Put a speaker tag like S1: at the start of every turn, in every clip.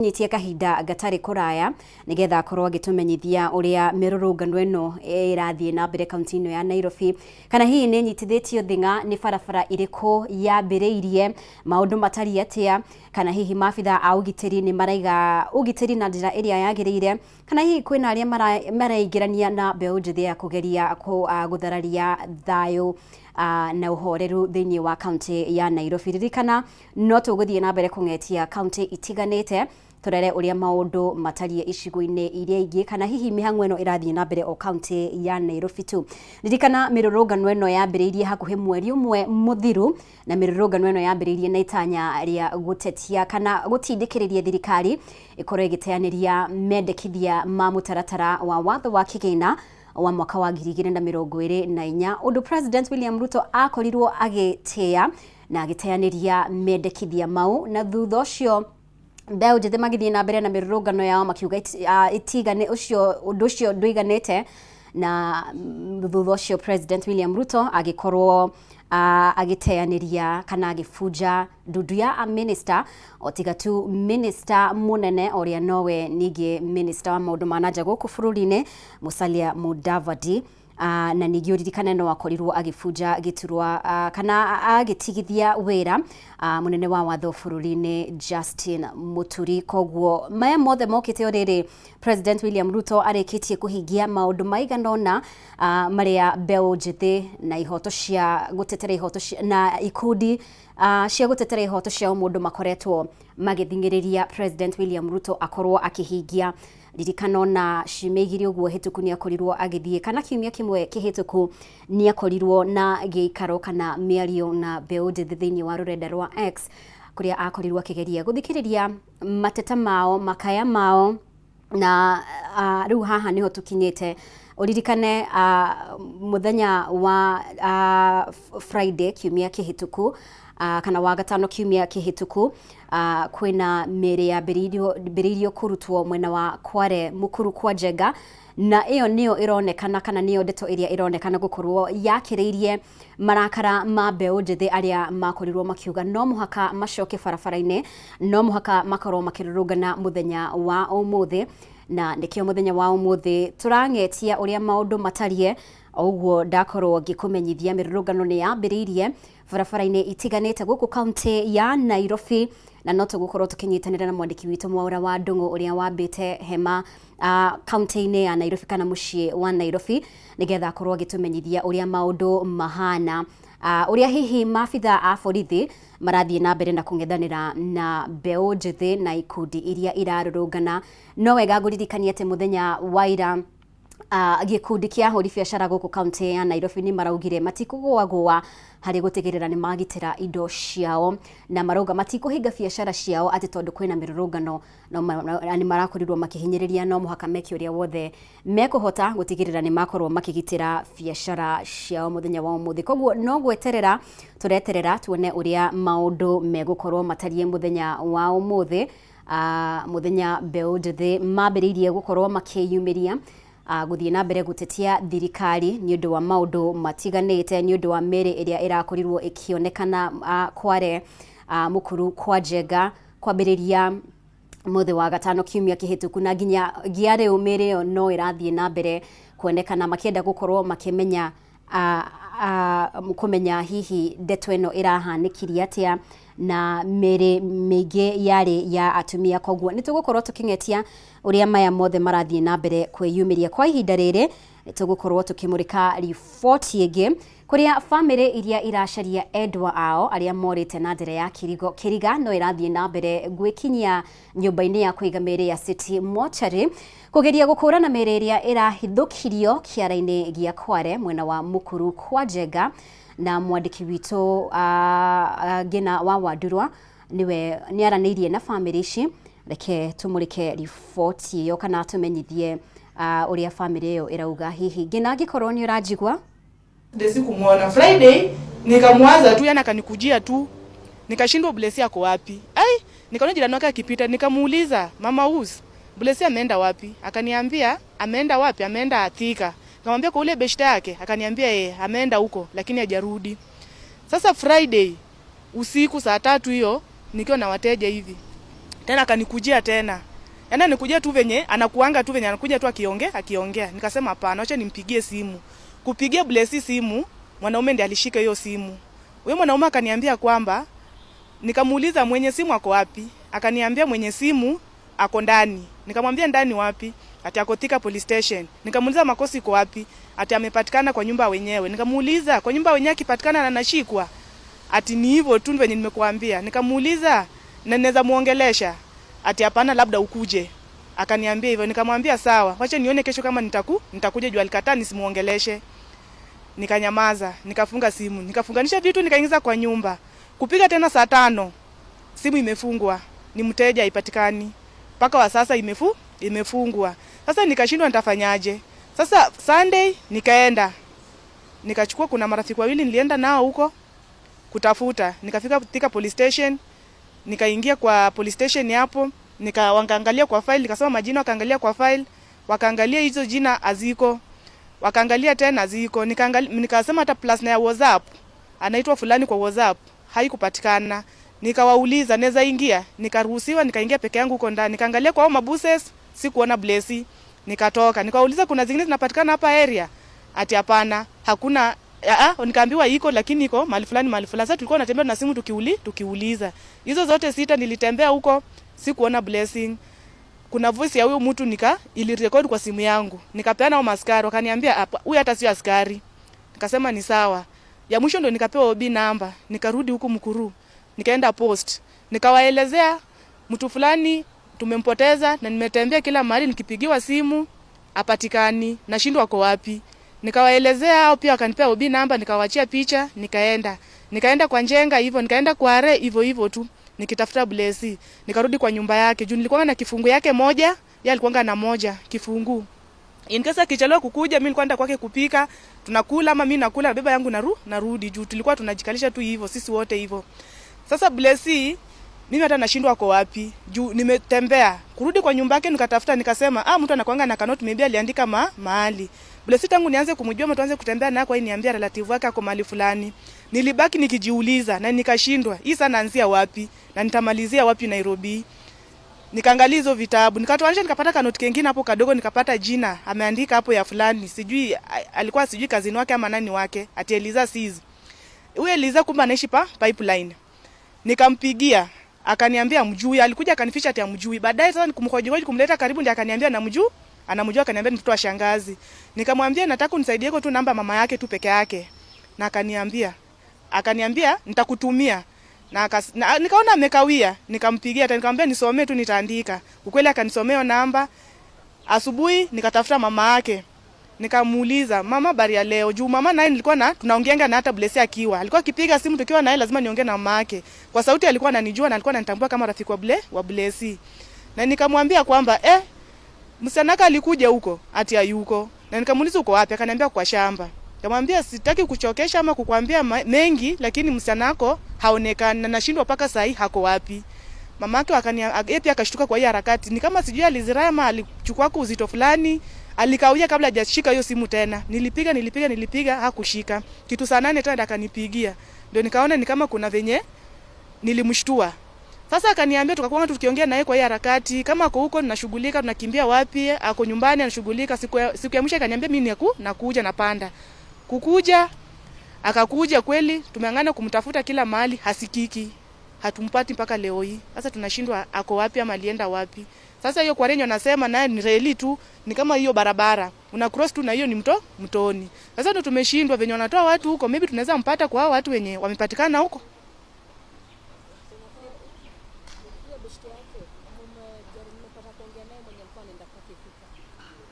S1: Nyitie kahinda gatarĩ kũraya nĩgetha akorwo agĩtũmenyithia ũrĩa mĩrũrũngano ĩno ĩrathiĩ na mbere kaunti ĩno ya Nairobi, kana hihi nĩ nyitithĩtio thing'a, nĩ barabara irĩkũ yambĩrĩirie, maũndũ matariĩ atĩa, kana hihi maabitha a ũgitĩri nĩ maraiga ũgitĩri na njĩra ĩrĩa yagĩrĩire, kana hihi kwĩna arĩa mareingĩrania na mbeũ njĩthĩ ya kũgeria gũthararia thayũ na ũhoreru thĩinĩ wa kaunti ya Nairobi. Ririkana no tũgũthiĩ na mbere kũng'etia kaunti itiganĩte tũrere ũrĩa maũndũ matariĩ icigo-inĩ iria ingĩ, kana hihi mĩhang'o ĩno ĩrathiĩ na mbere o kaunti ya Nairobi tu. Ririkana mĩrũrũngano ĩno yambĩrĩirie hakuhĩ mweri ũmwe mũthiru, na mĩrũrũngano ĩno yambĩrĩirie na itanya rĩa gũtetia kana gũtindĩkĩrĩria thirikari ĩkorwo ĩgĩteanĩria mendekithia ma mũtaratara wa watho wa kĩgĩna wa mwaka wa 2024, ũndũ President William Ruto akorirwo agĩtĩa na agĩteanĩria mendekithia mau, na thutha ũcio mbeũ njĩthĩ magĩthiĩ na mbere na mĩrũrũngano yao makiuga itigane ũcio ũndũ ũcio ndũiganĩte, na thutha ũcio President William Ruto agĩkorwo agĩteanĩria kana agĩbunja ndundu ya a minister, o tiga tu minister mũnene ũrĩa nowe ningĩ minister wa maũndũ ma nanja gũkũ bũrũri-inĩ Musalia Mudavadi. Na ningĩ ũririkane no akorirwo agĩbunja gĩturwa kana agĩtigithia wĩra mũnene wa watho bũrũri-inĩ Justin Muturi. Koguo maya mothe mokĩte o rĩrĩ President William Ruto arĩkĩtie kũhingia maũndũ maigana ũna marĩa mbeũ njĩthĩ na ihoto cia gũtetera ihoto na ikundi cia gũtetera ihoto cia ũmũndũ makoretwo magĩthing'ĩrĩria President William Ruto akorwo akĩhingia. Ririkana ona ciumia igĩrĩ ũguo hĩtũku nĩ akorirwo agĩthiĩ, kana kiumia kĩmwe kĩhĩtũku nĩ akorirwo na gĩikaro kana mĩario na mbeũ njĩthĩ thĩinĩ wa rũrenda rwa X, kũrĩa akorirwo akĩgeria gũthikĩrĩria mateta mao, makaya mao, na rĩu haha nĩho tũkinyĩte. Ũririkane mũthenya wa Friday kiumia kĩhĩtũku, kana wa gatano kiumia kĩhĩtũku, kwĩna mĩĩrĩ yambĩrĩirio kũrutwo mwena wa Kware Mũkuru kwa Njenga, na ĩyo nĩyo ĩronekana kana nĩyo ndeto ĩrĩa ĩronekana gũkorwo yakĩrĩirie marakara ma mbeũ njĩthĩ arĩa makorirwo makiuga no mũhaka macoke barabara-inĩ, no mũhaka makorwo makĩrũrũngana mũthenya wa ũmũthĩ. Na nĩkĩo mũthenya wa ũmũthĩ tũrang'etia ũrĩa maũndũ matariĩ. O ũguo ndakorwo ngĩkũmenyithia, mĩrũrũngano nĩ yambĩrĩirie barabara-inĩ itiganĩte gũkũ kaunti ya Nairobi, na no tũgũkorwo tũkĩnyitanĩra na mwandĩki witũ Mwaũra wa Ndũng'ũ ũrĩa wambĩte hema kaunti-inĩ ya Nairobi kana mũciĩ wa Nairobi, nĩgetha akorwo agĩtũmenyithia ũrĩa maũndũ mahana, ũrĩa hihi maabitha a borithi marathiĩ na mbere na kũng'ethanĩra na mbeũ njĩthĩ na ikundi iria irarũrũngana. No wega ngũririkanie atĩ mũthenya wa ira gĩkundi kĩa ahũri biacara gũkũ kaunti ya Nairobi nĩ maraugire matikũgũagũa harĩ gũtigĩrĩra nĩ magitĩra indo ciao, na marauga matikũhinga biacara ciao atĩ tondũ kwĩna mĩrũrũngano, no nĩ marakorirwo makĩhinyĩrĩria no mũhaka meke ũrĩa wothe mekũhota gũtigĩrĩra nĩ makorwo makĩgitĩra biacara ciao mũthenya wa ũmũthĩ. Koguo no gweterera tũreterera tuone ũrĩa maũndũ megũkorwo matariĩ mũthenya wa ũmũthĩ, mũthenya mbeũ njĩthĩ mambĩrĩirie gũkorwo makĩyumĩria gũthiĩ na mbere gũtetia thirikari nĩ ũndũ wa maũndũ matiganĩte, nĩ ũndũ wa mĩrĩ ĩrĩa ĩrakorirwo ĩkĩonekana Kware Mũkuru kwa Njenga kwambĩrĩria mũthĩ wa gatano kiumia kĩhĩtũku, na nginya gia rĩu mĩrĩ ĩyo no ĩrathiĩ na mbere kuonekana, makĩenda gũkorwo makĩmenya kũmenya hihi ndeto ĩno ĩrahanĩkirie atĩa, na mĩrĩ mĩingĩ yarĩ ya atumia. Koguo nĩ tũgũkorwo tũkĩng'etia ũrĩa maya mothe marathiĩ na mbere kwĩyumĩria. Kwa ihinda rĩrĩ nĩ tũgũkorwo tũkĩmũrĩka riboti ĩngĩ kũrĩa bamĩrĩ iria iracaria endwa ao arĩa morĩte na njĩra ya kĩrigo kĩriga no ĩrathiĩ na mbere gwĩkinyia nyũmba-inĩ ya kũiga mĩĩrĩ ya City Mortuary kũgeria gũkũrana mĩĩrĩ ĩrĩa ĩrahithũkirio kĩara-inĩ gĩa Kware mwena wa Mũkuru kwa Njenga. Na mwandĩki witũ Ngĩna wa Wandurwa nĩwe nĩaranĩirie na bamĩrĩ ici. Reke tũmũrĩke riboti ĩyo kana tũmenyithie ũrĩa bamĩrĩ ĩyo ĩrauga. Hihi Ngĩna, angĩkorwo nĩ ũranjigua?
S2: Sikumwona Friday, nikamwaza tu, yani akanikujia tu, nikashindwa Blessy ako wapi? Ai, nikaona jirani wake akipita, nikamuuliza, "Mama Us, Blessy ameenda wapi?" Akaniambia ameenda wapi? Ameenda Thika. Nikamwambia kwa ule beshte yake, akaniambia eh, ameenda huko lakini hajarudi. Sasa Friday usiku saa 3 hiyo nikiwa na wateja hivi, Tena akanikujia tena. Yaani anikujia tu venye anakuanga tu venye anakuja tu akiongea akiongea. Nikasema hapana, acha nimpigie simu. Kupigia Blessy simu, mwanaume ndiye alishika hiyo simu. Huyo mwanaume akaniambia kwamba, nikamuuliza mwenye simu ako wapi? Akaniambia mwenye simu ako ndani. Nikamwambia ndani wapi? Ati ako Thika police station. Nikamuuliza makosa iko wapi? Ati amepatikana kwa nyumba wenyewe. Nikamuuliza kwa nyumba wenyewe akipatikana na anashikwa? Ati ni hivyo tu venye nimekuambia. Nikamuuliza na naweza muongelesha? Ati hapana, labda ukuje. Akaniambia hivyo. Nikamwambia sawa, wacha nione kesho kama nitakuja juu alikataa nisimuongeleshe. Nikanyamaza, nikafunga simu, nikafunganisha vitu nikaingiza kwa nyumba. Kupiga tena saa 5, simu imefungwa, ni mteja haipatikani. Mpaka wa sasa imefungwa. Sasa nikashindwa nitafanyaje. Sasa Sunday nikaenda. Nikachukua, kuna marafiki wawili nilienda nao huko kutafuta. Nikafika Thika police station, nikaingia kwa police station hapo, nikaangalia kwa file, nikasoma majina, wakaangalia kwa file, wakaangalia hizo jina haziko. Wakaangalia tena haziko. Nikasema hata plus na ya WhatsApp, anaitwa fulani kwa WhatsApp, haikupatikana. Nikawauliza naweza ingia, nikaruhusiwa, nikaingia peke yangu huko ndani. Nikaangalia kwa hao mabuses, sikuona Blessy. Nikatoka. Nikawauliza kuna zingine zinapatikana hapa area? Ati hapana, hakuna. Nikaambiwa iko lakini iko mahali fulani, mahali fulani. Sasa tulikuwa tunatembea na simu tukiuliza. Hizo zote 6 nilitembea huko, sikuona Blessing. Kuna voice ya huyo mtu ilirecord kwa simu yangu. Nikapeana hao maskari, wakaniambia hapa huyu hata sio askari. Nikasema ni sawa. Ya mwisho ndo nikapewa OB number, nikarudi huku Mukuru. Nikaenda post. Nikawaelezea mtu fulani tumempoteza na nimetembea kila mahali nikipigiwa simu hapatikani, nashindwa ako wapi. Nikawaelezea hao pia wakanipea OB number, nikawaachia picha, nikaenda. Nikaenda kwa Njenga hivyo, nikaenda kwa Are hivyo hivyo tu nikitafuta Blessy. Nikarudi kwa nyumba yake juu nilikuwa na kifungu yake moja, yeye alikuwa na moja kifungu. In case akichelewa kukuja, mimi nilikuwa naenda kwake kupika, tunakula ama mimi nakula na beba yangu narudi juu tulikuwa tunajikalisha tu hivyo sisi wote hivyo. Sasa Blessy mimi hata nashindwa ako wapi juu nimetembea kurudi kwa nyumba yake nikatafuta, nikasema mtu anakuanga na kanoti maybe aliandika mahali. Blessy tangu nianze kumjua ama tuanze kutembea naye kwa hii niambia relative wake ako mahali fulani. Nilibaki nikijiuliza na nikashindwa, hii sana naanzia wapi na nitamalizia wapi Nairobi. Nikaangalia hizo vitabu, nikatoanisha nikapata kanoti kengine hapo kadogo, nikapata jina ameandika hapo ya fulani, sijui alikuwa sijui kazini wake ama nani wake, ati Eliza Seas. Huyo Eliza kumbe anaishi pa Pipeline. Nikampigia akaniambia mjui, alikuja akanificha ati amjui. Baadaye sasa nikumhoji kumleta karibu ndiye akaniambia namjui, anamjua, akaniambia ni mtoto wa shangazi. Nikamwambia nataka unisaidie tu namba mama yake tu peke yake. Na akaniambia nitakutumia. Na nikaona amekawia, nikampigia tena nikamwambia nisomee tu nitaandika. Ukweli akanisomea namba. Asubuhi nikatafuta mama yake. Nikamuuliza mama habari ya leo, juu mama naye nilikuwa na tunaongeanga na hata Blessy akiwa. Alikuwa akipiga simu tukiwa naye lazima niongee na mama yake. Kwa sauti alikuwa ananijua na alikuwa ananitambua kama rafiki wa Blessy. Na nikamwambia kwamba msichana wake alikuja huko ati hayuko. Na nikamuuliza uko wapi? Akaniambia kwa shamba. Nikamwambia sitaki kuchokesha ama kukuambia mengi, lakini msichana wako haonekani na nashindwa mpaka saa hii hako wapi. Mamake yeye pia akashtuka kwa hii harakati. Ni kama sijui alizira ama alichukua kwa uzito fulani, alikawia kabla hajashika hiyo simu tena. Nilipiga, nilipiga, nilipiga, hakushika. Kitu saa 8 tena akanipigia. Ndio nikaona ni kama kuna venye nilimshtua. Sasa akaniambia, tukakuwa tukiongea naye kwa hii harakati, kama ako huko ninashughulika, tunakimbia wapi, ako nyumbani anashughulika. Siku ya mwisho akaniambia mimi nakuja napanda. Kukuja akakuja kweli, tumeangana kumtafuta kila mahali, hasikiki. Hatumpati mpaka leo hii. Sasa tunashindwa ako wapi ama alienda wapi. Sasa hiyo kwa renyo nasema naye ni reli tu, ni kama hiyo barabara. Una cross tu na hiyo ni mtoni. Sasa ndio tumeshindwa venye wanatoa watu huko, maybe tunaweza mpata kwa hao watu wenye wamepatikana huko.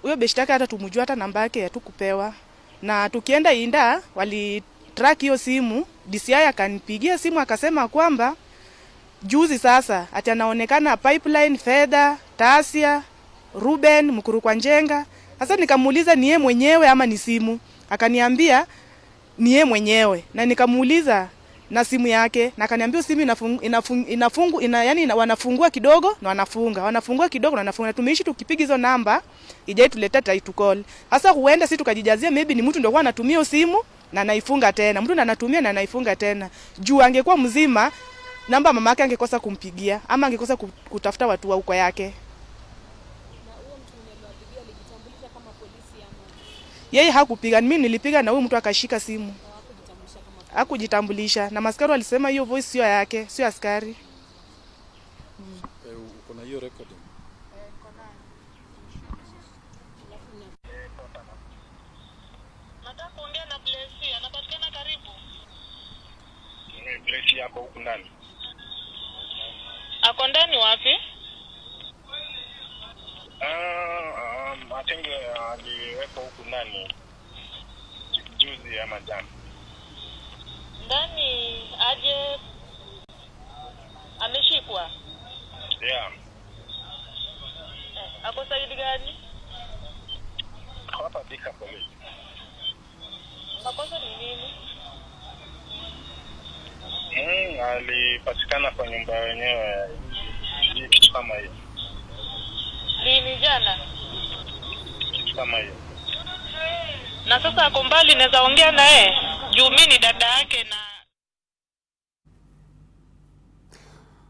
S2: Huyo beshte yake hata tumjua hata namba yake hatukupewa. Na tukienda Inda wali track hiyo simu, DCI akanipigia simu akasema kwamba juzi sasa ati anaonekana Pipeline, Fedha, Tasia, Ruben, Mukuru kwa Njenga. Sasa nikamuuliza ni yeye mwenyewe ama ni simu? Akaniambia ni yeye mwenyewe. Na nikamuuliza na simu yake, na akaniambia simu wanafungua kidogo na wanafunga, wanafungua kidogo na wanafunga. Tumeishi tukipiga hizo namba ijai tuletea try to call. Sasa huenda sisi tukajijazia maybe ni mtu ndio kwa anatumia simu na anaifunga tena, mtu ndo anatumia na anaifunga tena. Juu angekuwa mzima Namba mama yake angekosa kumpigia ama angekosa kutafuta watu wa uko yake. Yeye hakupiga, mimi nilipiga na huyu mtu akashika simu. Hakujitambulisha na maskari walisema hiyo voice sio yake, sio askari.
S3: Uko na hiyo recording?
S4: Nataka kuongea na Blessy, anapatikana karibu?
S5: Blessy yako huku ndani.
S4: Ako ndani wapi?
S5: I think aliwekwa huku ndani juzi ama jana.
S4: Ndani aje? Ameshikwa?
S5: Yeah.
S4: Ako saidi gani?
S5: Hapa Thika Police.
S4: Makosa ni nini?
S5: Alipatikana kwa nyumba wenyewe, kitu kama hiyo.
S4: Lini? Jana?
S5: Kitu kama hiyo.
S4: Na sasa ako mbali, naweza ongea naye? Juu mimi ni dada yake na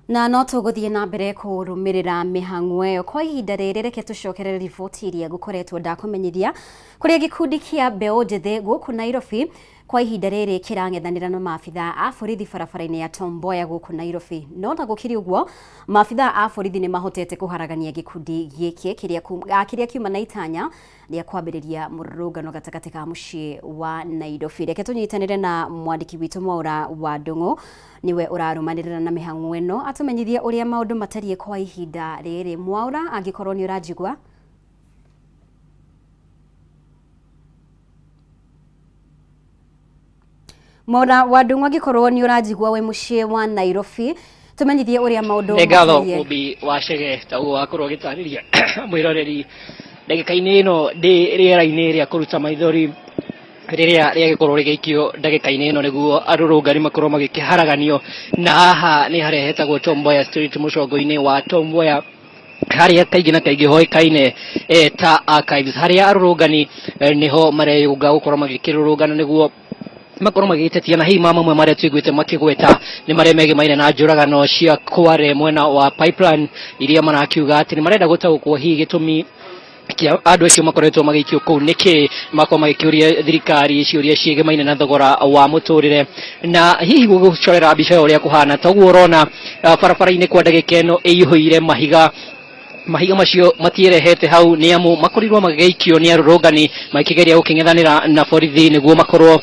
S1: Na no tũgũthiĩ na mbere kũrũmĩrĩra mĩhang'o ĩyo kwa ihinda rĩrĩ. Reke tũcokerere riboti iria ngũkoretwo ndakũmenyithia kũrĩa gĩkundi kĩa mbeũ njĩthĩ gũkũ Nairobi kwa ihinda rĩrĩ kĩrang'ethanĩra na maabitha a borithi barabara-inĩ ya Tom Mboya gũkũ Nairobi. No na gũkĩrĩ ũguo, maabitha a borithi nĩ mahotete kũharagania gĩkundi gĩkĩ kĩrĩa kiuma na itanya rĩa kwambĩrĩria mũrũrũngano gatagatĩ ka mũciĩ wa Nairobi. Reke tũnyitanĩre na mwandĩki witũ Mwaura wa Ndung'u, nĩwe ũrarũmanĩrĩra na mĩhang'o ĩno, atũmenyithie ũrĩa maũndũ matariĩ kwa ihinda rĩrĩ. Mwaura, angĩkorwo nĩ ũranjigua. Mwaura wa Ndung'u, angĩkorwo nĩ ũranjigua wĩ mũciĩ wa Nairobi, tũmenyithie ũrĩa maũndũ
S6: Nĩ ngatho.
S1: Matariĩ.
S6: Mũmbi wa Chege, ta ũguo wakorwo ũgĩtarĩria mwĩroreri, ndagĩka-inĩ ĩno ndĩ rĩera-inĩ rĩa kũruta maithori rĩrĩa rĩagĩkorwo rĩgĩikio ndagĩka-inĩ ĩno nĩguo arũrũngani makorwo magĩkĩharaganio, na haha nĩ harĩa hetagwo Tom Mboya Street, mũcongo-inĩ wa Tom Mboya, harĩa kaingĩ na kaingĩ hoĩkaine ta Archives, harĩa arũrũngani nĩho mareyũnga gũkorwo magĩkĩrũrũngana nĩguo makorwo magĩtetia, na hihi mamwe marĩa tuiguĩte makĩgweta nĩ marĩa megemaine na njũragano cia Kware mwena wa Pipeline, iria marakiuga atĩ nĩ marenda gũtaũkwo hihi gĩtũmi kĩa andũ acio makoretwo magĩikio kũu nĩkĩ, makorwo magĩkĩũria thirikari ciũria ciĩgemaine na thogora wa mũtũrĩre. Na hihi gũgũcorera mbica ya ũrĩa kũhana, toguo ũrona barabara-inĩ kwa ndagĩka ĩno ĩihũire mahiga. Mahiga macio matierehete hau nĩ amu makorirwo magĩikio nĩ arũrũngani makĩgeria gũkĩng'ethanĩra na borithi nĩguo makorwo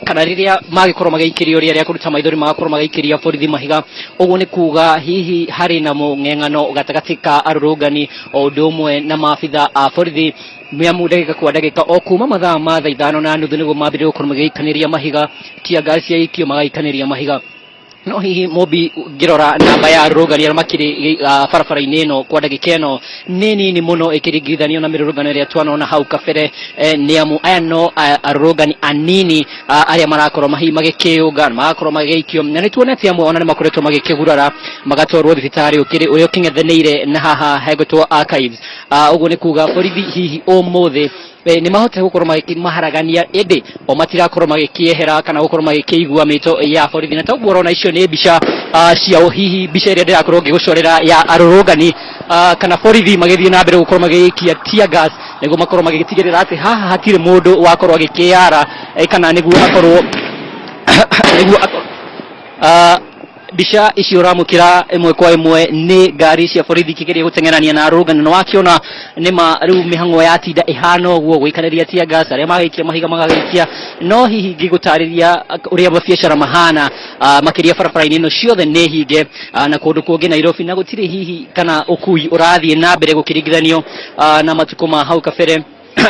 S6: kana rĩrĩa magĩkorwo magĩikĩrio rĩera rĩa kũruta maithori, magakorwo magĩikĩria borithi mahiga. Ũguo nĩ kuga hihi harĩ na mũng'eng'ano gatagatĩ ka arũrũngani o ũndũ ũmwe na maabitha a borithi, nĩ amu ndagĩka kwa ndagĩka o kuma mathaa ma thaa 5:30 nĩguo mambĩrĩria gũkorwo magĩikanĩria mahiga, tear gas ciaikio magaikanĩria mahiga. No hihi Mũmbi, ngĩrora namba ya arũrũngani arĩa makĩrĩ barabara-inĩ ĩno kwa ndagĩka ĩno nĩ nini mũno ĩkĩringithanio na mĩrũrũngano ĩrĩa twanona hau kabere, nĩ amu aya no arũrũngani anini arĩa marakorwo mahihi magĩkĩyũnga magakorwo magĩikio, na nĩ tuonete amwe ona nĩ makoretwo magĩkĩgurara magatwarwo thibitarĩ ũkĩrĩ ũrĩa ũkĩng'ethanĩire na haha hegũtwo Archives. Ũguo nĩ kuga borithi hihi ũmũthĩ nĩ mahote gũkorwo maharagania, ĩndĩ o matirakorwo magĩkĩehera kana gũkorwo magĩkĩigua mĩto ya borithi. Na toguo ũrona icio nĩ mbica ciao, hihi mbica ĩrĩa ndĩrakorwo ngĩgũcorera ya arũrũngani kana borithi magĩthiĩ na mbere gũkorwo magĩikia tear gas nĩguo makorwo magĩtigĩrĩra atĩ haha hatirĩ mũndũ wakorwo agĩkĩyara, kana nĩguo akorwo mbica icio ũramũkĩra ĩmwe kwa ĩmwe nĩ ngari cia borithi ikĩgeria gũteng'erania na arũrũngani. Na wakĩona nĩma rĩu mĩhang'o yatinda ĩhana ũguo, gũikanĩria tear gas, arĩa magaikia mahiga magagĩikia. No hihi ngĩgũtarĩria ũrĩa mabiacara mahana, makĩria barabara-inĩ ĩno ciothe nĩ hinge, na kũndũ kũngĩ Nairobi, na gũtirĩ hihi kana ũkui ũrathiĩ na mbere gũkĩringithanio na matukũ ma hau kabere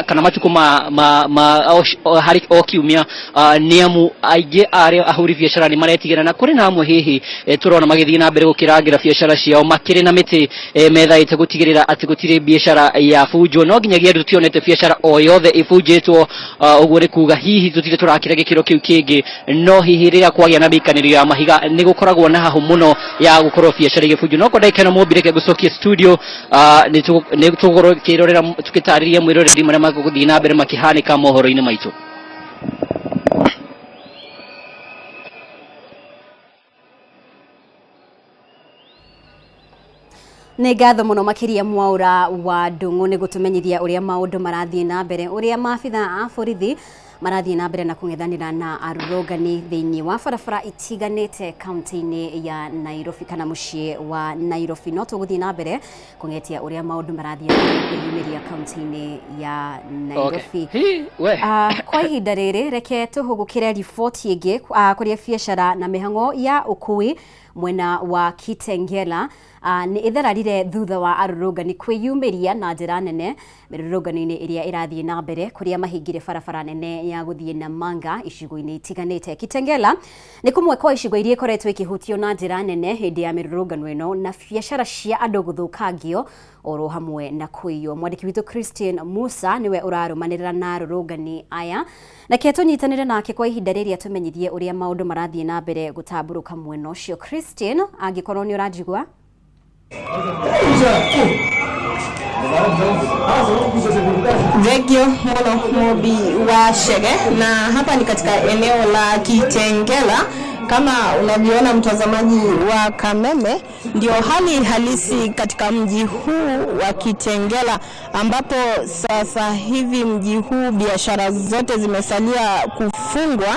S6: kana matukũ ma o harĩ o kiumia, nĩ amu aingĩ arĩa ahũri biacara nĩ maretigĩra, na kũrĩ na amwe hihi tũrona magĩthiĩ na mbere gũkĩrangĩra biacara ciao makĩrĩ na mĩtĩ methaĩte gũtigĩrĩra atĩ gũtirĩ biacara yabunjwo. No nginyagia rĩu tũtionete biacara o yothe ĩbunjĩtwo. Ũguo nĩ kuga hihi tũtirĩ tũrakĩra gĩkĩro kĩu kĩngĩ, no hihi rĩrĩa kwagĩa na mĩikanĩrio ya mahiga nĩ gũkoragwo na hahũ mũno ya gũkorwo biacara igĩbunjwo. No kwa ndagĩka ĩno, Mũmbi, reke ngũcokie studio, nĩ tũgũkorwo kĩrorera tũgĩtarĩria mwĩroreri marĩa magũthiĩ na mbere makĩhanĩka mohoro-inĩ maitũ.
S1: Nĩ ngatho mũno makĩria Mwaura wa Ndung'u nĩ gũtũmenyithia ũrĩa maũndũ marathiĩ na mbere, ũrĩa maabitha a borithi marathiĩ na mbere na kũng'ethanĩra na arũrũngani thĩinĩ wa barabara itiganĩte kaunti-inĩ ya Nairobi kana mũciĩ wa Nairobi. No tũgũthiĩ na mbere kũng'etia ũrĩa maũndũ marathiĩ na mbere kwĩyumĩria kaunti-inĩ ya Nairobi.
S6: Hi, we.
S1: Kwa ihinda rĩrĩ reke tũhũgũkĩre riboti ĩngĩ, kũrĩa biacara na mĩhang'o ya ũkui mwena wa Kitengela nĩ ĩthararire thutha wa arũrũngani kwĩyumĩria na njĩra nene mĩrũrũngano-inĩ ĩrĩa ĩrathiĩ na mbere kũrĩa mahingire barabara nene ya gũthiĩ Namanga icigo-inĩ itiganĩte. Kitengela nĩ kũmwe kwa icigo iria ikoretwo ikĩhutio na njĩra nene hĩndĩ ya mĩrũrũngano ĩno na biacara cia andũ gũthũkangio oro hamwe na kũiywo. Mwandĩki witũ Christine Musa nĩwe ũrarũmanĩrĩra na arũrũngani aya, reke tũnyitanĩre nake kwa ihinda rĩrĩa tũmenyithie ũrĩa maũndũ marathiĩ na mbere gũtambũrũka mwena ũcio. Christine, angĩkorwo nĩ ũranjigua.
S3: Thengio muno Mobi wa Chege, na hapa ni katika eneo la Kitengela. Kama unavyoona mtazamaji wa Kameme, ndio hali halisi katika mji huu wa Kitengela, ambapo sasa hivi mji huu biashara zote zimesalia kufungwa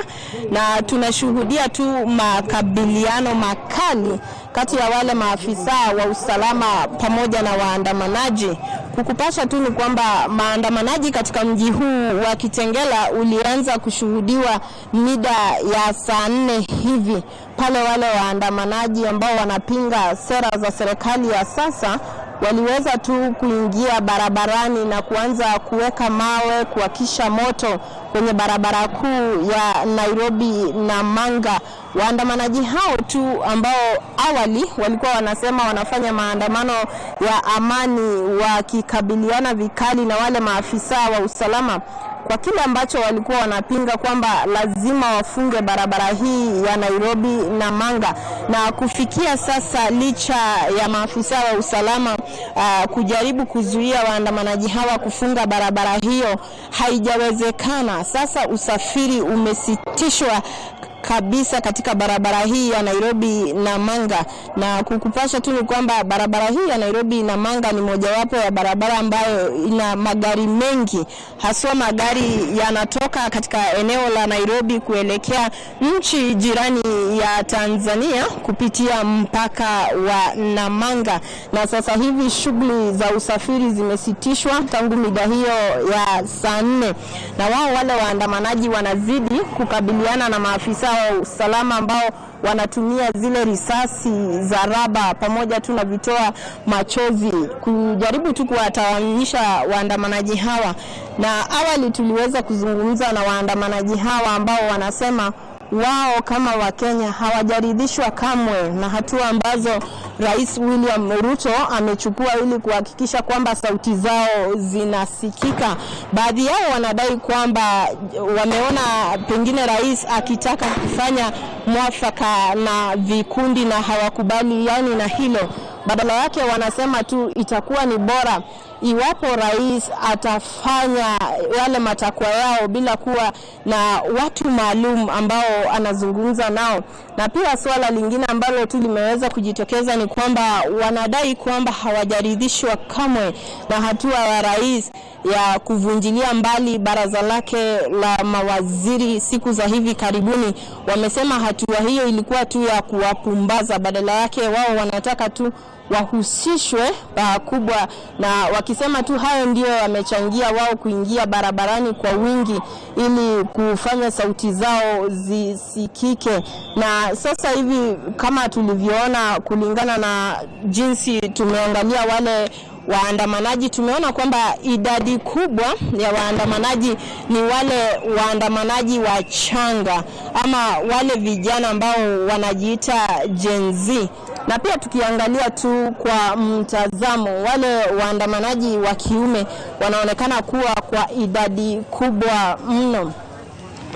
S3: na tunashuhudia tu makabiliano makali kati ya wale maafisa wa usalama pamoja na waandamanaji. Kukupasha tu ni kwamba maandamanaji katika mji huu wa Kitengela ulianza kushuhudiwa mida ya saa 4 hivi, pale wale waandamanaji ambao wanapinga sera za serikali ya sasa waliweza tu kuingia barabarani na kuanza kuweka mawe, kuwakisha moto kwenye barabara kuu ya Nairobi na Manga. Waandamanaji hao tu ambao awali walikuwa wanasema wanafanya maandamano ya amani, wakikabiliana vikali na wale maafisa wa usalama kwa kile ambacho walikuwa wanapinga kwamba lazima wafunge barabara hii ya Nairobi na Manga. Na kufikia sasa, licha ya maafisa wa usalama kujaribu kuzuia waandamanaji hawa kufunga barabara hiyo, haijawezekana. Sasa usafiri umesitishwa kabisa katika barabara hii ya Nairobi na Manga. Na kukupasha tu ni kwamba barabara hii ya Nairobi na Manga ni mojawapo ya barabara ambayo ina magari mengi, haswa magari yanatoka katika eneo la Nairobi kuelekea nchi jirani ya Tanzania kupitia mpaka wa Namanga. Na sasa hivi shughuli za usafiri zimesitishwa tangu mida hiyo ya saa 4, na wao wale waandamanaji wanazidi kukabiliana na maafisa wa usalama ambao wanatumia zile risasi za raba pamoja tu na vitoa machozi kujaribu tu kuwatawanyisha waandamanaji hawa. Na awali tuliweza kuzungumza na waandamanaji hawa ambao wanasema wao kama Wakenya hawajaridhishwa kamwe na hatua ambazo Rais William Ruto amechukua ili kuhakikisha kwamba sauti zao zinasikika. Baadhi yao wanadai kwamba wameona pengine rais akitaka kufanya mwafaka na vikundi na hawakubaliani na hilo. Badala yake wanasema tu itakuwa ni bora iwapo rais atafanya yale matakwa yao bila kuwa na watu maalum ambao anazungumza nao. Na pia swala lingine ambalo tu limeweza kujitokeza ni kwamba wanadai kwamba hawajaridhishwa kamwe na hatua ya rais ya kuvunjilia mbali baraza lake la mawaziri siku za hivi karibuni. Wamesema hatua hiyo ilikuwa tu ya kuwapumbaza, badala yake wao wanataka tu wahusishwe pakubwa, na wakisema tu hayo ndio yamechangia wao kuingia barabarani kwa wingi ili kufanya sauti zao zisikike. Na sasa hivi kama tulivyoona, kulingana na jinsi tumeangalia wale waandamanaji, tumeona kwamba idadi kubwa ya waandamanaji ni wale waandamanaji wachanga ama wale vijana ambao wanajiita Gen Z. Na pia tukiangalia tu kwa mtazamo, wale waandamanaji wa kiume wanaonekana kuwa kwa idadi kubwa mno.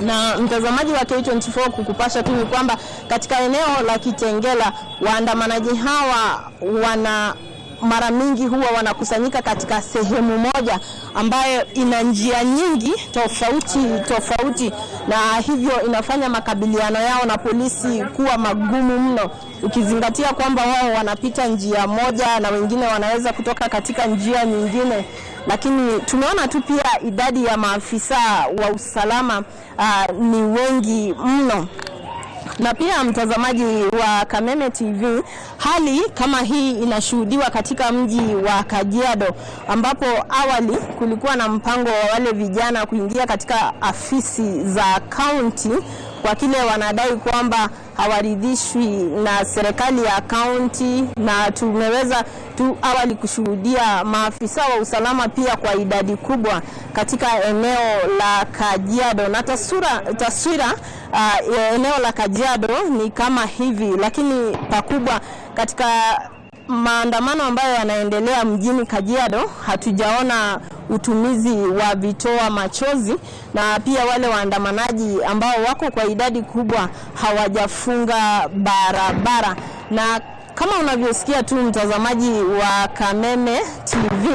S3: Na mtazamaji wa K24, kukupasha tu ni kwamba katika eneo la Kitengela waandamanaji hawa wana mara mingi huwa wanakusanyika katika sehemu moja ambayo ina njia nyingi tofauti tofauti, na hivyo inafanya makabiliano yao na polisi kuwa magumu mno, ukizingatia kwamba wao wanapita njia moja na wengine wanaweza kutoka katika njia nyingine. Lakini tumeona tu pia idadi ya maafisa wa usalama ni wengi mno na pia mtazamaji wa Kameme TV, hali kama hii inashuhudiwa katika mji wa Kajiado ambapo awali kulikuwa na mpango wa wale vijana kuingia katika afisi za kaunti kwa kile wanadai kwamba hawaridhishwi na serikali ya kaunti, na tumeweza tu awali kushuhudia maafisa wa usalama pia kwa idadi kubwa katika eneo la Kajiado na taswira ya eneo la Kajiado ni kama hivi, lakini pakubwa katika maandamano ambayo yanaendelea mjini Kajiado hatujaona utumizi wa vitoa machozi, na pia wale waandamanaji ambao wako kwa idadi kubwa hawajafunga barabara. Na kama unavyosikia tu mtazamaji wa Kameme TV,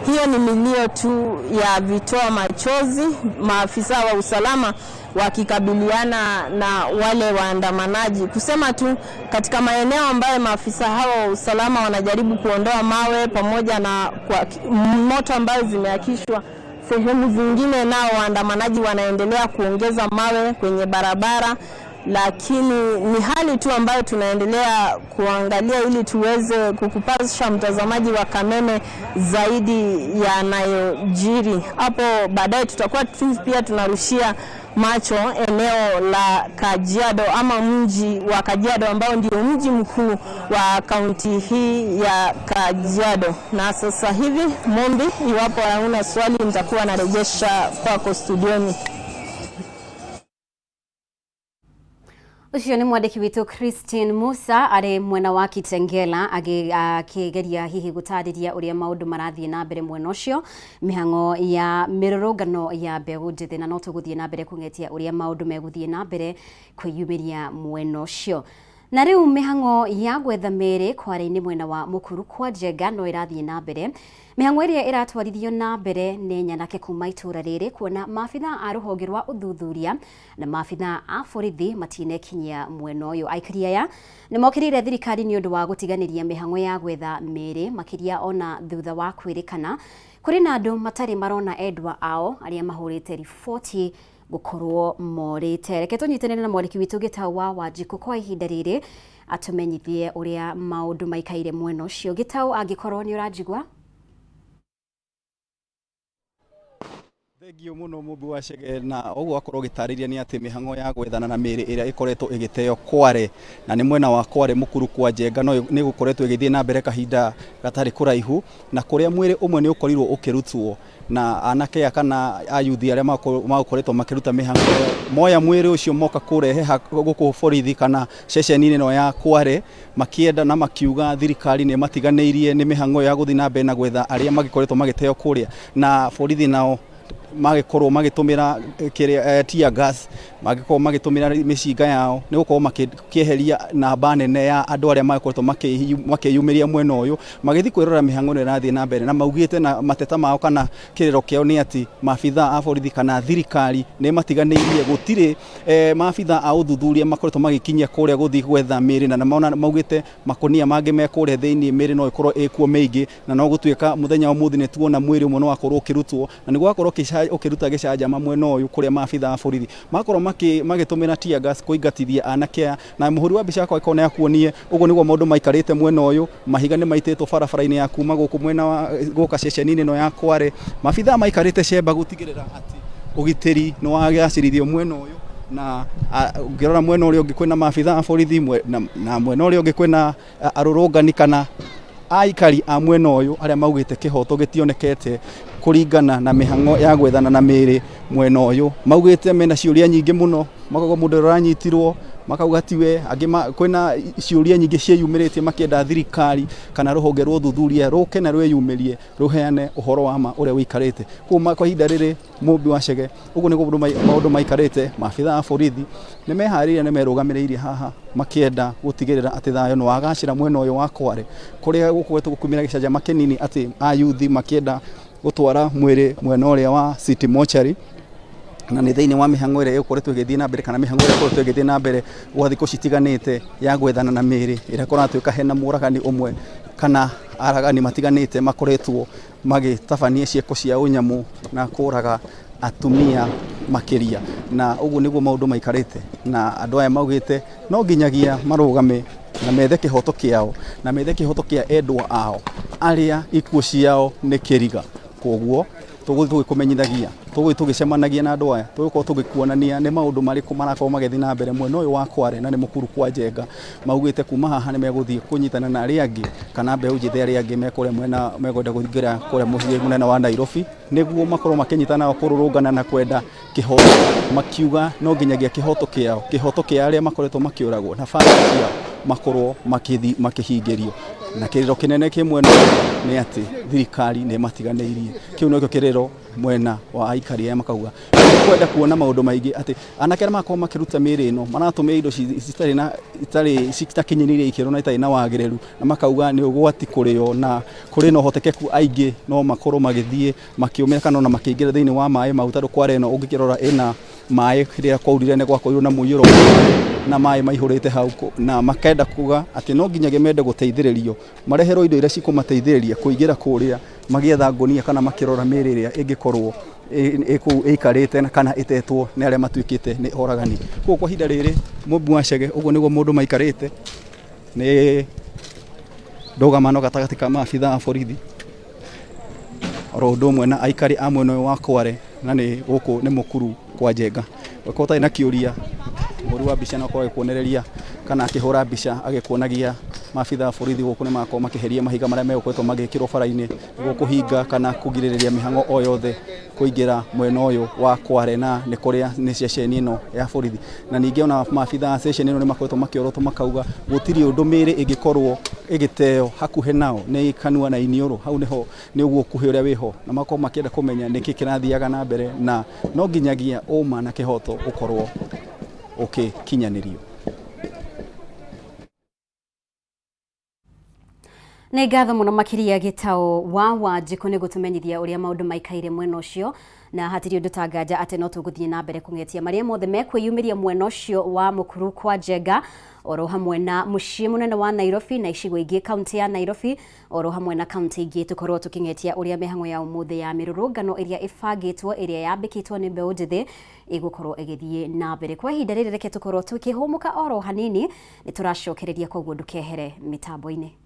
S3: hiyo ni milio tu ya vitoa machozi, maafisa wa usalama wakikabiliana na wale waandamanaji. Kusema tu katika maeneo ambayo maafisa hawa wa usalama wanajaribu kuondoa mawe pamoja na kwa moto ambayo zimeakishwa, sehemu zingine nao waandamanaji wanaendelea kuongeza mawe kwenye barabara, lakini ni hali tu ambayo tunaendelea kuangalia ili tuweze kukupasha mtazamaji wa Kameme zaidi yanayojiri. Hapo baadaye tutakuwa tu pia tunarushia macho eneo la Kajiado ama mji wa Kajiado ambao ndio mji mkuu wa kaunti hii ya Kajiado. Na sasa hivi Mombi, iwapo hauna swali, nitakuwa narejesha kwako studioni.
S1: Ucio nĩ mwandĩki witũ Christine Musa arĩ mwena wa Kitengela akĩgeria hihi gũtarĩria ũrĩa maũndũ marathiĩ na mbere mwena ũcio, mĩhang'o ya mĩrũrũngano ya mbeũ njĩthĩ, na no tũgũthiĩ na mbere kũng'etia ũrĩa maũndũ megũthiĩ na mbere kwĩyumĩria mwena ũcio. Na rĩu mĩhang'o ya gwetha mĩĩrĩ Kware-inĩ mwena wa Mũkuru kwa Njenga no ĩrathiĩ na mbere. Mĩhang'o ĩrĩa ĩratwarithio na mbere nĩ nyanake kuma itũra rĩrĩ, kuona maabitha a rũhonge rwa ũthuthuria na maabitha a borithi matinekinyia mwena ũyũ. Aikari aya nĩ mokĩrĩire thirikari nĩ ũndũ wa gũtiganĩria mĩhang'o ya gwetha mĩĩrĩ, makĩria ona thutha wa kwĩrĩkana kũrĩ na andũ matarĩ marona endwa ao arĩa mahũrĩte riboti gukorwo morĩte. Reke tũnyitanĩre na mwandĩki witũ Gĩtau wa Wanjikũ kwa ihinda rĩrĩ atũmenyithie ũrĩa maũndũ maikaire mwena ũcio. Gĩtau, angĩkorwo nĩ ũranjigua.
S7: Thengio muno Mũmbi wa Chege, na ũguo akorwo ũgĩtarĩria nĩ atĩ mĩhang'o ya gwethana na mĩĩrĩ ĩrĩa ĩkoretwo ĩgĩteo Kware, na nĩ mwena wa Kware Mũkuru kwa Njenga, no nĩ gũkoretwo ĩgĩthiĩ na mbere kahinda gatarĩ kũraihu, na kũrĩa mwĩrĩ ũmwe nĩ ũkorirwo ũkĩrutwo na anake aya kana ayuthi arĩa makoretwo makĩruta mĩhang'o ĩyo, moya mwĩrĩ ũcio moka kũrehe gũkũ borithi kana ceceni-inĩ ĩno ya Kware, makĩenda na makiuga thirikari nĩ matiganĩirie nĩ mĩhang'o ya gũthiĩ na mbere na gwetha arĩa magĩkoretwo magĩteo kũrĩa, na borithi nao magĩkorwo magĩtũmĩra kĩrĩa tear gas, magĩkorwo magĩtũmĩra mĩcinga yao nĩ gũkorwo makĩeheria namba nene ya andũ arĩa magĩkoretwo makĩyumĩria mwena ũyũ magĩthiĩ kwĩrora mĩhang'o ĩno ĩrathiĩ na mbere, na maugĩte na mateta mao kana kĩrĩro kĩao nĩ atĩ maabitha a borithi kana thirikari nĩ matiganĩirie, gũtirĩ maabitha a ũthuthuria makoretwo magĩkinyia kũrĩa gũthiĩ gwetha mĩĩrĩ, na mona maugĩte makũnia mangĩ me kũrĩa thĩinĩ mĩĩrĩ no ĩkorwo ĩkuo mĩingĩ, na no gũtuĩka mũthenya wa ũmũthĩ nĩ tuona mwĩrĩ ũmwe no wakorwo ũkĩrutwo, na nĩ gwakorwo ũkĩruta gĩcanjama mwena ũyũ kũrĩa maabitha a borithi makorwo magĩtũmĩra tear gas kũingatithia anake aya. Na mũhũri wa mbica yakwa ĩkorwo nĩ akuonie ũguo nĩguo maũndũ maikarĩte mwena ũyũ, mahiga nĩ maitĩtwo barabara-inĩ ya kuma gũkũ mwena wa gũka ceceni-inĩ ĩno ya Kware, maabitha maikarĩte cemba gũtigĩrĩra atĩ ũgitĩri nĩ wagacĩrithio mwena ũyũ, na ũngĩrora mwena ũrĩa ũngĩ kwĩna maabitha a borithi, na mwena ũrĩa ũngĩ kwĩna arũrũngani kana aikari a mwena ũyũ arĩa maugĩte kĩhoto gĩtionekete. Kũringana na mĩhang'o ya gwethana na mĩĩrĩ mwena ũyũ, maugĩte mena ciũria nyingĩ mũno, makauga mũndũ ũrĩa ũranyitirwo makauga tiwe, angĩ kwĩna ciũria nyingĩ ciĩyumĩrĩtie makĩenda thirikari kana rũhonge rwa ũthuthuria rũke na rwĩyumĩrie rũheane ũhoro wa ma ũrĩa ũikarĩte. Koguo kwa ihinda rĩrĩ Mũmbi wa Chege, ũguo nĩguo maũndũ maikarĩte, maabitha a borithi nĩ meharĩirie na merũgamĩrĩirie haha makĩenda gũtigĩrĩra atĩ thayũ nĩ wagacĩra mwena ũyũ wa Kware, kũrĩa gũkoretwo gũkiumĩra gĩcanjama kĩnini atĩ ayuthi makĩenda gũtwara mwĩrĩ mwena ũrĩa wa City Mortuary, na nĩ thĩinĩ wa mĩhang'o ĩrĩa ĩkoretwo ĩgĩthiĩ na mbere kana mĩhang'o ĩrĩa ĩkoretwo ĩgĩthiĩ na mbere gwa thikũ citiganĩte ya gwethana na mĩĩrĩ ĩrĩa kũratuĩka hena mũragani ũmwe kana aragani matiganĩte makoretwo magĩtabania ciĩko cia ũnyamũ na kũraga atumia makĩria. Na ũguo nĩguo maũndũ maikarĩte, na andũ aya maugĩte no nginyagia marũgame na methe kĩhoto kĩao na methe kĩhoto kĩa endwa ao arĩa ikuũ ciao nĩ kĩriga. Koguo tũgũthiĩ tũgĩkũmenyithagia, tũgũthiĩ tũgĩcemanagia na andũ aya, tũgũkorwo tũgĩkuonania nĩ maũndũ marĩkũ marakorwo magĩthiĩ na mbere mwena ũyũ wa Kware na nĩ Mũkuru kwa Njenga. Maugĩte kuma haha nĩ megũthiĩ kũnyitana na arĩa angĩ kana mbeũ njĩthĩ arĩa angĩ me kũrĩa mwena mekwenda kũingĩra kũrĩa mũciĩ mũnene wa Nairobi, nĩguo makorwo makĩnyitana nao kũrũrũngana na kwenda kĩhoto, makiuga no nginyagia kĩhoto kĩao, kĩhoto kĩa arĩa makoretwo makĩũragwo na bamĩrĩ ciao makorwo makĩhingĩrio. Na kĩrĩro kĩnene kĩ mwena ũyũ nĩ atĩ thirikari nĩ ĩmatiganĩirie. Kĩu nĩkĩo kĩrĩro mwena wa aikari aya makauga kwenda kuona maũndũ maingĩ atĩ anake arĩa marakorwo makĩruta mĩĩrĩ ĩno maratũmĩra indo citarĩ na itarĩ citakinyanĩirie ikĩro na itarĩ na wagĩrĩru, na makauga nĩ ũgwati kũrĩ o na kũrĩ na ũhotekeku aingĩ no makorwo magĩthiĩ makĩũmĩra kana ona makĩingĩra thĩinĩ wa maĩ mau, tondũ Kware ĩno ũngĩkĩrora ĩna maĩ, rĩrĩa kwaurire nĩ gwakorirwo na mũiyũro wa maĩ na maĩ maihũrĩte hau, na makenda kuga atĩ no nginyagia mende gũteithĩrĩrio mareherwo indo iria cikũmateithĩrĩria kũingĩra kũrĩa magĩetha ngũnia kana makĩrora mĩĩrĩ ĩrĩa ĩngĩkorwo kũu ĩikarĩte kana ĩtetwo nĩ arĩa matuĩkĩte nĩ oragani. Koguo kwa ihinda rĩrĩ Mũmbi wa Chege ũguo nĩguo mũndũ maikarĩte, nĩ ndũgamano gatagatĩ ka maabitha a borithi oro ũndũ ũmwe na aikari a mwena ũyũ wa Kware, na nĩ gũkũ nĩ Mũkuru kwa Njenga. Ũngĩkorwo ũtarĩ na kĩũria, mũhũri wa mbica no akorwo agĩkuonereria kana akĩhũra mbica agĩkuonagia maabitha a borithi gũkũ nĩ marakorwo makĩheria mahiga marĩa megũkoretwo magĩkĩrwo bara-inĩ nĩguo kũhinga kana kũgirĩrĩria mĩhang'o o yothe kũingĩra mwena ũyũ wa Kware, na nĩ kũrĩa nĩ ceceni ĩno ya borithi. Na ningĩ ona maabitha a ceceni ĩno nĩ makoretwo makĩorotwo makauga gũtirĩ ũndũ mĩĩrĩ ĩngĩkorwo ĩgĩteo hakuhĩ nao nĩ kanua na iniũrũ, hau nĩho nĩ ũguo ũkuhĩ ũrĩa wĩho, na makorwo makĩenda kũmenya nĩkĩ kĩrathiaga na mbere, na no nginyagia ũma na kĩhoto ũkorwo ũgĩkinyanĩrio.
S1: Nĩ ngatho mũno makĩria Gĩtaũ wa Wanjikũ nĩ gũtũmenyithia ũrĩa maũndũ maikaire mwena ũcio, na hatirĩ ũndũ ta nganja atĩ no tũgũthiĩ na mbere kũng'etia marĩa mothe mekwĩyumĩria mwena ũcio wa Mũkuru kwa Njenga, oro hamwe na mũciĩ mũnene wa Nairobi na icigo ingĩ kaunti ya Nairobi, oro hamwe na kaunti ingĩ, tũkorwo tũkĩng'etia ũrĩa mĩhang'o ya ũmũthĩ ya mĩrũrũngano ĩrĩa ĩbangĩtwo ĩrĩa yambĩkĩtwo nĩ mbeũ njĩthĩ ĩgũkorwo ĩgĩthiĩ na mbere. Kwa ihinda rĩrĩ reke tũkorwo tũkĩhũmũka oro hanini, nĩ tũracokereria, koguo ndũkehere mĩtambo-inĩ.